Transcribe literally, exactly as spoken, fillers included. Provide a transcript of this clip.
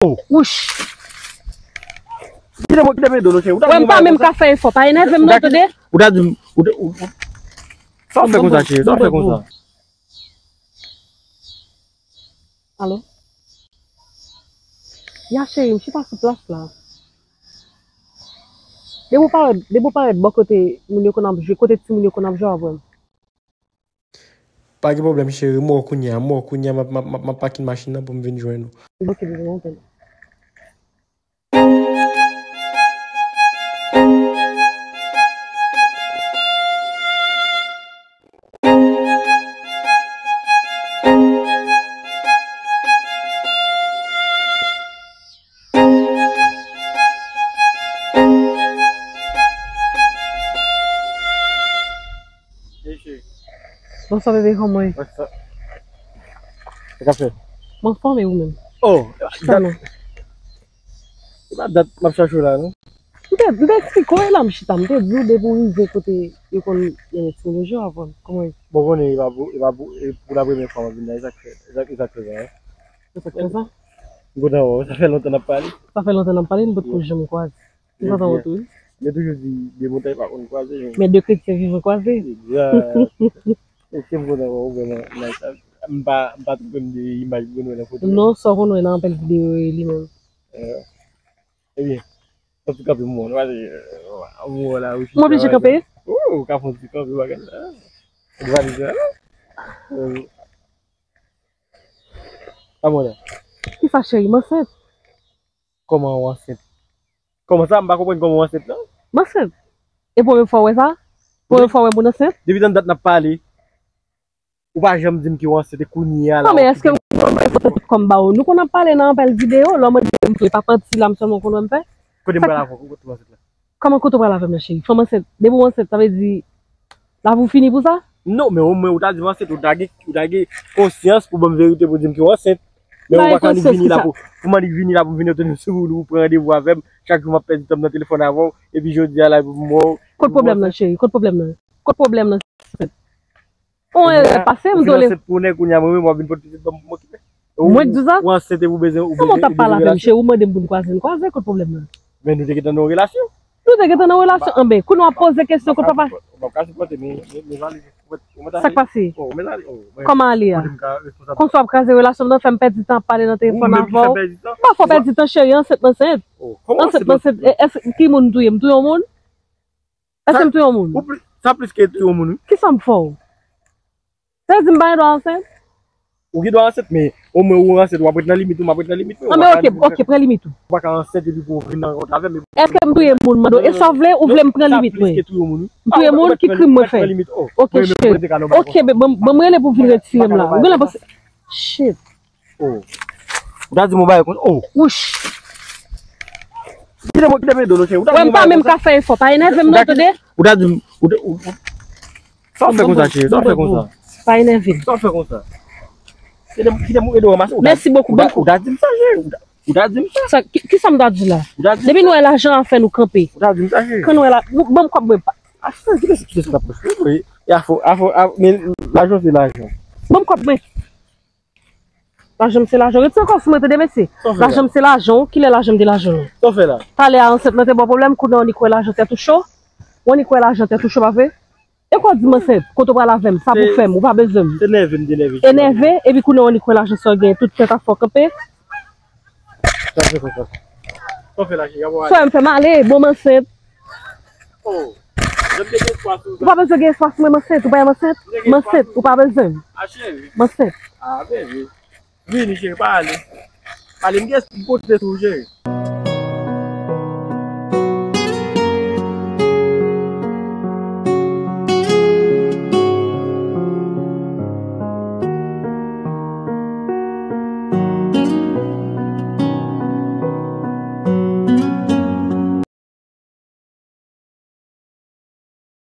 Oh, wouch. Kite mwen, kite mwen do non, cheri. Ou ta di m pa menm ka fè efò, pa enève m non, tande. Ou ta di m, ou ta, ou, ou, sa w fè konsa, cheri? Sa w fè konsa? Alo? Ya, cheri, m chita sou plas la. Depi w parèt, depi w parèt bò kote moun yo konn ap jwe, kote timoun yo konn ap jwe, w ap wè m. Pa gen pwoblèm, cheri, m wè w kounye a, m wè w kounye a, m ap, m ap, m ap, m ap pakin machin nan pou m vin jwenn ou. Ok, bebe, m ap tann ou. Bonswa, bebe, kòman w ye? Sa k ap fèt? M anfòm, e ou menm? Oh, chita non. E pa dat m ap chache w la, non? M te, m te eksplike w, e la m chita, m te di w depi w rive kote yo konn mennen timoun yo jwe, w ap wè m. Kòman w ye? Bon, konnen e pa pou, e pa pou, e pou la premyè fwa m ap vin la, e sa k fè, e sa, e sa k fè sa, wi. E sa k fè sa? M kontan wè w, sa fè lontan n ap pale. Sa fè lontan n ap pale, nou potko janm kwaze. M kontan wè w tou, wi. Yo toujou di, de montay pa konn kwaze, men de kretyen vivan kwaze. Egzak. Ok, m kontan wè w vrèman, nice. M pa, m pa twonpe m de imaj m konn wè nan foto. Non, sa w konn wè nan anpil videyo yo, e li menm. Eh, ebyen, fò ti kanpe m wè w, nou pase, m wè w la, wi. M oblije kanpe? Oh, ou ka fè yon ti kanpe, bagay la. Ou valiz la, non? Eh, pa mwen la. Kisa, cheri, m ansent? Kòman ou ansent? Kòman sa? M pa konprann kòman w ansent, non. M ansent. E premye fwa w wè sa? Premye fwa w wè moun ansent? Depi tann dat n ap pale, ou pa janm di m ke w ansent, e kounye a la. Non, men èske m konn ba w? Nou konn ap pale nan anpil videyo, lè w mande m tou, e pa manti la m sèlman w konn wè m fè. Kote m pral avè w, kote w ansent la? Kòman kote w pral avè m nan, cheri? Fanm ansent, depi w ansent, sa vle di lavi w fini pou sa? Non, men omwen ou ta di m ansent, ou ta gen, ou ta gen konsyans pou ban m verite pou di m ke w ansent. Men ou pa ka annik vini la pou, pou m annik vini la pou m vin retounen sou ou, ou pran randevou avè m. Chak jou m ap pèdi tan m nan telefòn avè w. Epi jodi a la, epi m wè w. Kot pwoblèm nan, cheri? Kot pwoblèm nan? Kot pwoblèm nan? On erè pase, m dole. Ou fin ansent pou nèg, kounye a mwen menm w ap vin pot pitit ban m pou m okipe. Mwen k di sa? Ou ansent epi ou bezwen, ou bezwen, ou bezwen relasyon. Kòman w t ap pale avè m, cheri? Ou mande m pou n kwaze, n kwaze, kot pwoblèm nan? Men nou te gentan nan yon relasyon. Nou te gentan nan relasyon. Anben, kounye a w ap poze kesyon kot papa. Ou p ap ka sipòte, men, men, men valiz ou mete, ou mete. Sa k pase? Oh, men valiz, oh, men. Kòman ale a? Kote m ka responsab? Konsa w ap kraze relasyon m nan, fè m pèdi tan ap pale nan telefòn avè w. Ou menm ki fè m pèdi tan? M pa fè w pèdi tan, cheri, ansent m ansent. Oh, kòman ansent m ansent? Ansent m ansent? E, èske ki moun m touye? M touye yon moun? Èske m touye yon moun? Ou pli-, sa plis ke touye yon moun, wi. Kisa m fè w? Sa vle di m pa gen dwa ansent? Ou gen dwa ansent, men omwen ou ansent, w ap ret nan limit ou, m ap ret nan limit mwen. Anben, ok, ok, pran limit ou. Ou pa ka ansent epi pou w vin nan kont avè m. Èske m touye moun, mande w? E sa w vle, ou vle m pran limit mwen? Non, non, non, non. Sa plis ke touye yon moun, wi. M touye moun, ki krim mwen fè? Ok, cheri. Ok, bebe, ban m, ban m rele pou vin retire m la. Ou gen lè panse, shit. Oh. Ou ta di m yon bagay konsa. Oh, wouch. Kite mwen, kite mwen do non, cheri. Ou ta di m yon bagay konsa. Wè, m pa menm ka fè efò. Pa enève m non, tande. Ou ta di m, ou ta, ou, ou, sa w fè konsa, cheri? Sa w fè konsa? Pa enève m. Sa w fè konsa? Kite m, kite m ede w ranmase. Mèsi bokou, ban m kou. Ou ta di m sa, cheri. Ou ta, ou ta di m sa. Sa, ki, kisa m ta di la? Ou ta di m sa. Depi nou wè lajan an fè nou kanpe. Ou ta di m sa, cheri. Kan nou wè la, ban m kòb mwen. A, cheri, kite, kite sa pwòch. Wi, wi. E afò, afò, a, men lajan se lajan. Ban m kòb mwen. Lajan m se lajan. Retire kò w sou mwen, tande, mesye. Lajan m se lajan w. Kilè lajan m te lajan w? Sa w fè la? Talè a ansent lan te ba w pwoblèm, kounye a w annik wè lajan tèt ou cho. W annik wè lajan tèt ou cho, pa vre? E kò w di m ansent, kote w pral avè m, sa pou fè m, ou pa bezwen m. Se nève m te nève. E nève, epi kounye a w annik wè lajan sa w genyen, tout tèt afè w kanpe. Sa fè konsa. Sa w fè la, cheri, a bon. Frè m, fè m ale, bon, m ansent. Oh, jan m te gen espwa sou ou. Ou pa bezwen gen espwa sou mwen, m ansent, ou pa wè m ansent? M ansent, ou pa bezwen m. A, cheri. M ansent. A, bebe. Vini, cheri, pa ale. Ale, m gen, m pote sou ou, cheri.